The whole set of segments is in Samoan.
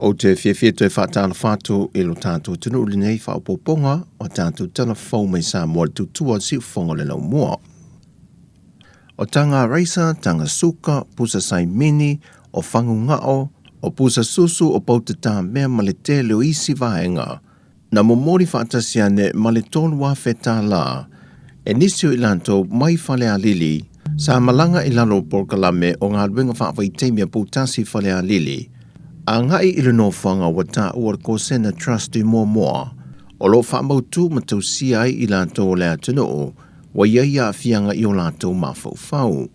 Ou te fiafia toe faatalofa atu i lo tatou atunuu i lenei faaopoopoga o tatou tala fou mai Samoa le tutua o le siufofoga o le laumua. O taga raisa, taga suka, pusa saimini, o fagugao, o pusa susu, o poutatā mea ma le tele o isi vaega na momoli faatasi ane ma le $3,000 e nisi o i latou mai Falealili sa malaga i lalo o polokalame o galuega faavaitaimi a Poutasi Falealili agai i le nofoaga ua taua le Kosena Trust i Moamoa o lo o faamautu ma tausia ai i latou o le atunuu ua i ai aafiaga i o latou mafaufau.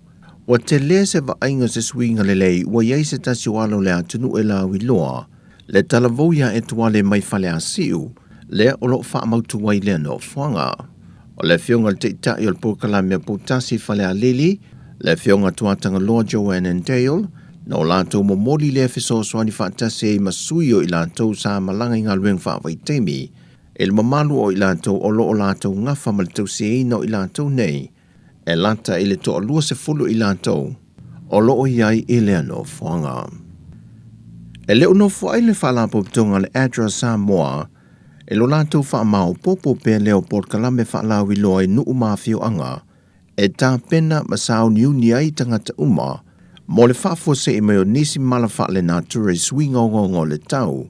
Ua tele se vaaiga o se suiga lelei ua i ai se tasi o alo o le atunuu e lauiloa le talavou ia Etuale mai Faleasiu, lea o lo o faamautu ai lea nofoaga. O le afioga i le Taitai o le Polokalame a Poutasi Falealili, le afioga Tuatagaloa Joanne Dale, na o latou momoli lea fesoasoani faatasi ai ma sui o i latou sa malaga i galuega faavaitaimi, i le mamalu o i latou o lo o latou gafa ma le tausiaina o i latou nei, e lata i le toa-20 i latou o lo o i ai i lea nofoaga. E le o nofo ai le Faalapotopotoga a le ADRA Samoa i lo latou faamaopoopo pea lea o polokalame faalauiloa i nuu ma afioaga e tapena ma sauniuni ai tagata uma mo le faafuasei mai o nisi mala faalenatura i suiga ogaoga o le tau,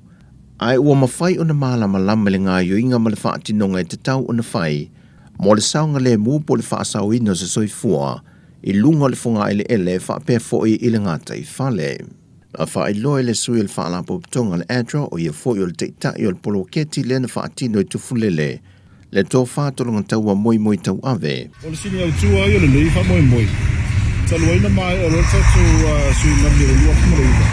ae ua mafai ona malamalama i le gaoioiga ma le faatinoga e tatau ona fai mo le saogalemu po o le faasaoina o se soifua i luga o le fogaeleele faapea foi i le gataifale. Na faailoa e le sui o le Faalapotopotoga a le ADRA, o ia foi o le taitai o le poloketi lea na faatino i Tufulele, le tofa tologataua Moimoi Tauave. O le sini autu lava ia o lenei faamoemoe, talu ai na maea loa le tatou suiga o le 2009,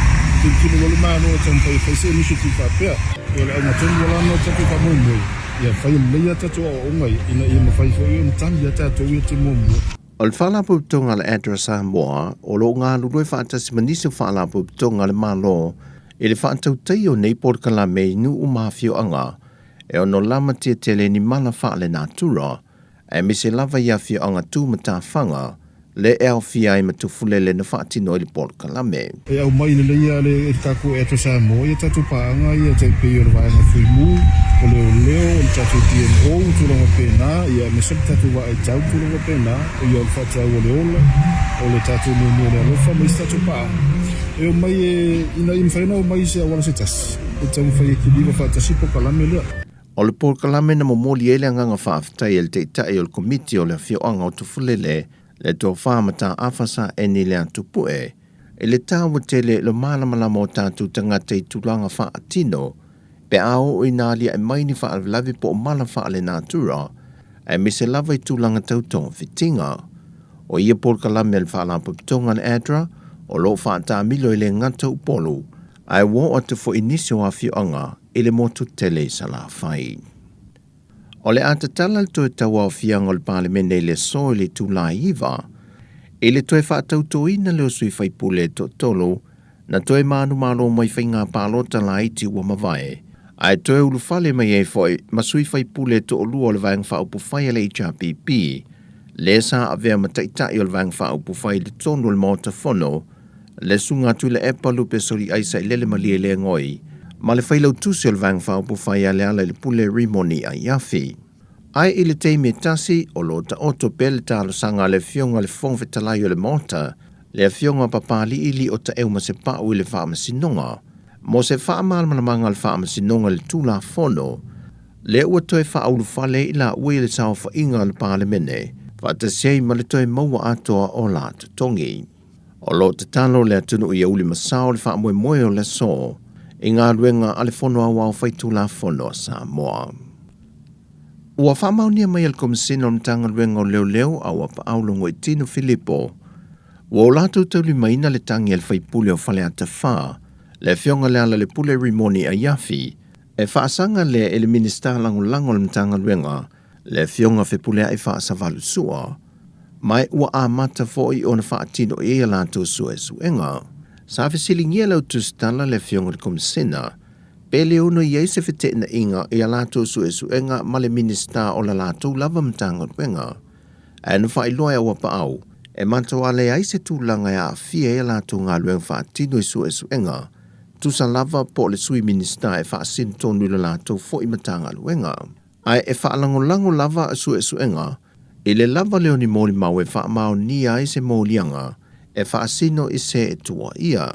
tilotilo loa le Malo e taumafai e fai se initiative faapea. Ia o le auga tonu lava lena o le tatou faamoemoe, ia fai lelei a tatou aoaoga ia, ina ia mafai foi ona tali a tatou ia te muamua. O le Faalapotopotoga a le ADRA Samoa o lo o galulue faatasi ma nisi o Faalapotopotoga a le Malo i le faatautaia o nei polokalame i nuu ma afioaga e ono lamatia tele ni mala faalenatura, aemaise lava i afioaga tu ma tafaga le e aofia ai ma Tufulele na faatino ai le polokalame. E aumai lelei lava e le tatou Air Samoa ia tatou paaga ia tai pei o le vaega Fuimu, o Leoleo, o le tatou DNO ma tulaga faapena, ia aemaise le tatou Vaai Tau ma tulaga faapena, ia o le faataua o le ola, o le tatou Nuunuu o le Alofa ma isi tatou paaga. E omai e, ina ia mafai ona omai i se auala se tasi e taumafai e kiliva faatasi le polokalame lea. O le polokalame na momoli ai le agaga faafetai a le Taitai o le Komiti o le Afioaga o Tufulele, le Tofa Mataafa Saeni Leatupue, i le taua tele i le malamalama o tatou tagata i tulaga faatino pe a oo ina aliae mai ni faalavelave po o mala faalenatura, aemaise lava i tulaga tau togafitiga. O ia polokalame a le Faalapotopotoga a le ADRA o lo o faataamilo e le gata Upolu, ae ua oo atu foi i nisi o afioaga i le motu tele i Salafai. O le a tatala le toe tauaofiaga o le Palemene i le aso i le itula e 9, i le toe faatautoina lea o sui faipule e toatolu na toe manumalo mai faiga palota laiti ua mavae, ae toe ulufale mai ai foi ma sui faipule e toalua o le Vaega Faaupufai a le HRPP, lea sa avea ma taitai o le Vaega Faaupufai i totonu o le Maota Fono, le Susuga Tuilaepa Lupe Soliai Sailele Malielegaoi, ma le failautusi o le Vaega Faaupufai a Lealailepule Rimoni Aiafi. Ae i le taimi e tasi, o lo o taoto pea le talosaga a le Afioga i le Fofoga Fetalai o le Maota, le Afioga Papali'i Liotaeu Masepau i le Faamasinoga, mo se faamalamalamaga a le Faamasinoga i le Tulafono, lea ua toe faaulufale i laua i le saofaiga a le Palemene, faatasi ai ma le toe maua atoa o la totogi. O lo o tatalo le atunuu ia ulimasao le faamoemoe o le aso i galuega a le Fono Aoao Faitulafono a Samoa. Ua faamaonia mai e le Komesina o le Matagaluega o Leoleo a ua paau Logoitino Filipo, ua o latou taulimaina le tagi a le faipule o Faleata 4, le Afioga Lealailepule Rimoni Aiafi, e faasaga lea e le Minisita Lagolago o le Matagaluega, le Afioga Fepuleai Faasavalusua, ma ua amata foi ona faatino i ai a latou suesuega. Sa fesiligia e le autusitala le Afioga i le Komesina, pe le ono i ai se feteenaiga i a latou suesuega ma le Minisita o la latou lava Matagaluega. Ae na faailoa e Auapaau, e matua leai se tulaga e aafia ai a latou galuega faatino i suesuega, Tusa lava po o le Sui Minisita e faasino tonu i le latou foi Matagaluega. Ae e faalagolago lava suesuega i le lava lea o ni molimau e faamaonia ai se moliaga e faasino i se e tuuaia.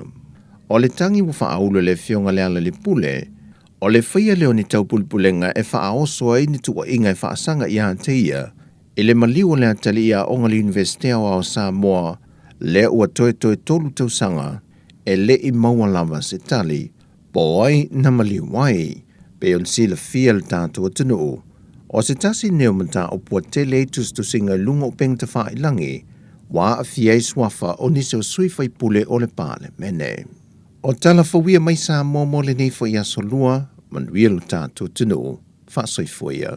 O le tagi ua faaulu e le Afioga Lealailepule, o le faia lea o ni taupulepulega e faaoso ai ni tuuaiga e faasaga ia te ia i le maliu o le atalii aoga o le Iunivesite Aoao o Samoa lea ua toetoe 3 tausaga e le i maua lava se tali po o ai na maliu ai. Pei ona silafia e le tatou atunuu, o se tasi lenei o mataupu ua tele ai tusitusiga i luga o upega tafailagi ua aafia ai suafa o nisi o sui faipule o le Palemene. O tala fou ia mai Samoa mo lenei foi aso lua, manuia lo tatou atunuu, faasoifua ia.